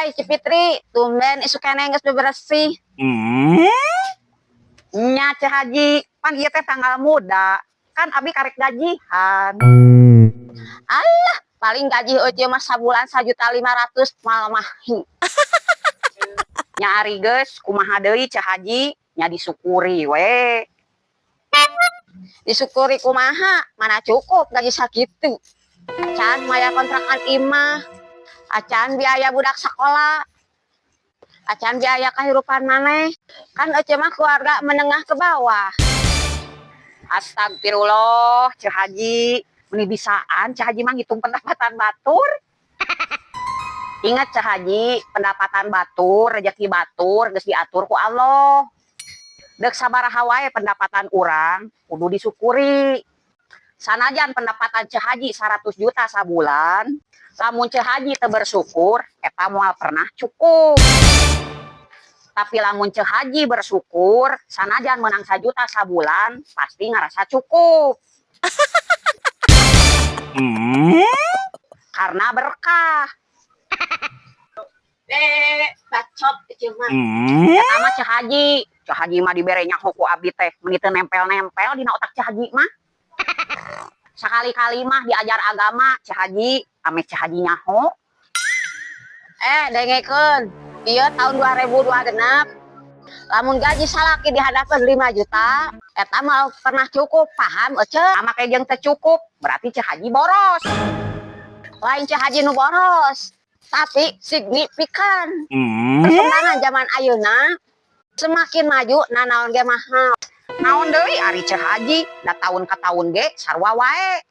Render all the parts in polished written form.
Hai Ceu Fitri, tumben isuk keneh geus beberesih. Nya, Ceu Haji, pan ieu teh tanggal muda. Kan abi karek gajihan. Alah, paling gaji euceu mah sabulan 1.500.000 moal mahi. Nya ari geus kumaha deui, Ceu Haji, nya disyukuri we. Disyukuri kumaha? Mana cukup gaji sakitu. Acan mayar kontrakan imah, acan biaya budak sekolah, acan biaya kehidupan maneh. Kan ece mah keluarga menengah ke bawah. Astagfirullah, Ceu Haji, meni bisaan Ceu Haji mah ngitung pendapatan batur. Ingat, Ceu Haji, pendapatan batur, rezeki batur geus diatur ku Allah. Dek sabaraha wae pendapatan urang, kudu disyukuri. Sanajan pendapatan Ceu Haji 100 juta sabulan, lamun Ceu Haji teu bersyukur, eta moal pernah cukup. Tapi lamun Ceu Haji bersyukur, sanajan menang 1 juta sabulan, pasti ngerasa cukup. Karena berkah. Eh, bacot ece mah. Eta mah Ceu Haji. Ceu Haji mah dibere nyaho ku abi teh, meuni teu nempel-nempel dina otak Ceu Haji mah. Sekali-kali mah diajar agama, Ceu Haji, ameh Ceu Haji nyaho. Eh, dengekeun. Ieu tahun 2026. Lamun gaji salaki dihadapkeun 5 juta, eta mah pernah cukup, paham ece? Make jeung teu cukup, berarti Ceu Haji boros. Lain Ceu Haji nu boros, tapi signifikan. Perkembangan zaman ayeuna semakin maju, nanaon ge mahal. Naon deui ari Ceu Haji, da tahun ka tahun ge sarua wae.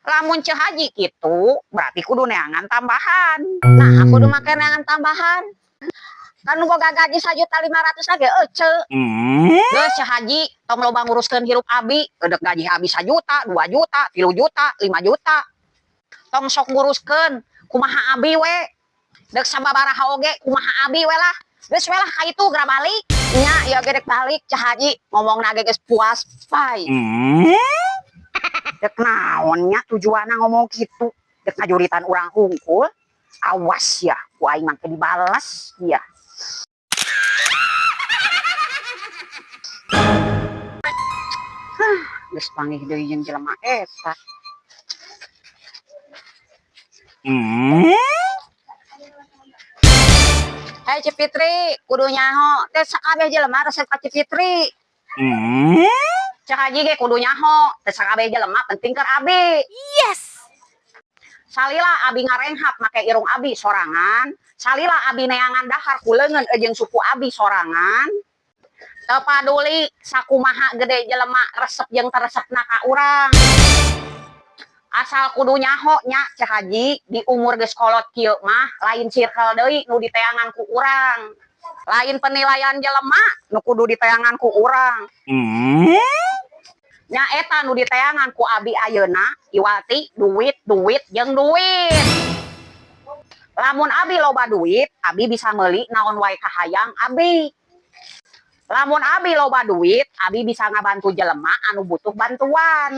Lamun Ceu Haji kitu, berarti kudu neangan tambahan. Nah, aku kudu make neangan tambahan. Kan nu boga gaji 1.500.000 ge ece. Geus, Ceu Haji, tong loba nguruskeun hirup abi, edek gaji abi 1 juta, 2 juta, 3 juta, 5 juta. Tong sok nguruskeun, kumaha abi we. Dek sababaraha oge kumaha abi we lah. Geus we lah ka itu geura balik. Nya, ieu ge dek balik, Ceu Haji, ngomongna ge geus puas pai. Dek naon nya tujuanna ngomong kitu? Dek ngajuritan urang hungkul? Awas ya, ku aing mangke dibales ya. Hah, geus panggih deui jeung jelema eta. Hei, Ceu Fitri, kudu nyaho, teu sakabeh jelema resep ka Ceu Fitri. Ceu Haji ge kudu nyaho, teu sakabeh jelema penting keur abi. Yes. Salila abi ngarenghap make irung abi sorangan, salila abi neangan dahar ku leungeun jeung suku abi sorangan. Teu paduli sakumaha gede jelema resep jeung teu resepna ka urang. Asal kudu nyaho nya, Ceu Haji, di umur geus kolot kieu mah lain circle deui nu diteangan ku urang. Lain penilaian jelema nu kudu diteangan ku urang. Nya eta nu diteangan ku abi ayeuna iwati duit, duit jeung duit. Lamun abi loba duit, abi bisa meuli naon wae kahayang abi. Lamun abi loba duit, abi bisa ngabantu jelema anu butuh bantuan.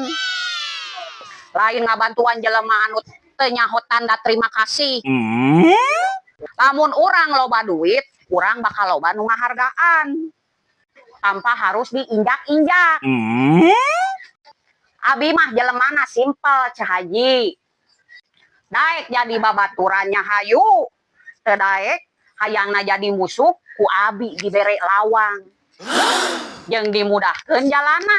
Lain ngabantuan jelema anu teu nyaho tanda terima kasih. Lamun urang loba duit, urang bakal loba nu ngahargaan. Tanpa harus diinjak-injak. Abi mah jelemana simpel, Ceu Haji. Daek jadi babaturannya hayu. Teu daek hayangna jadi musuh ku abi dibere lawang. Jeung dimudahkeun jalana.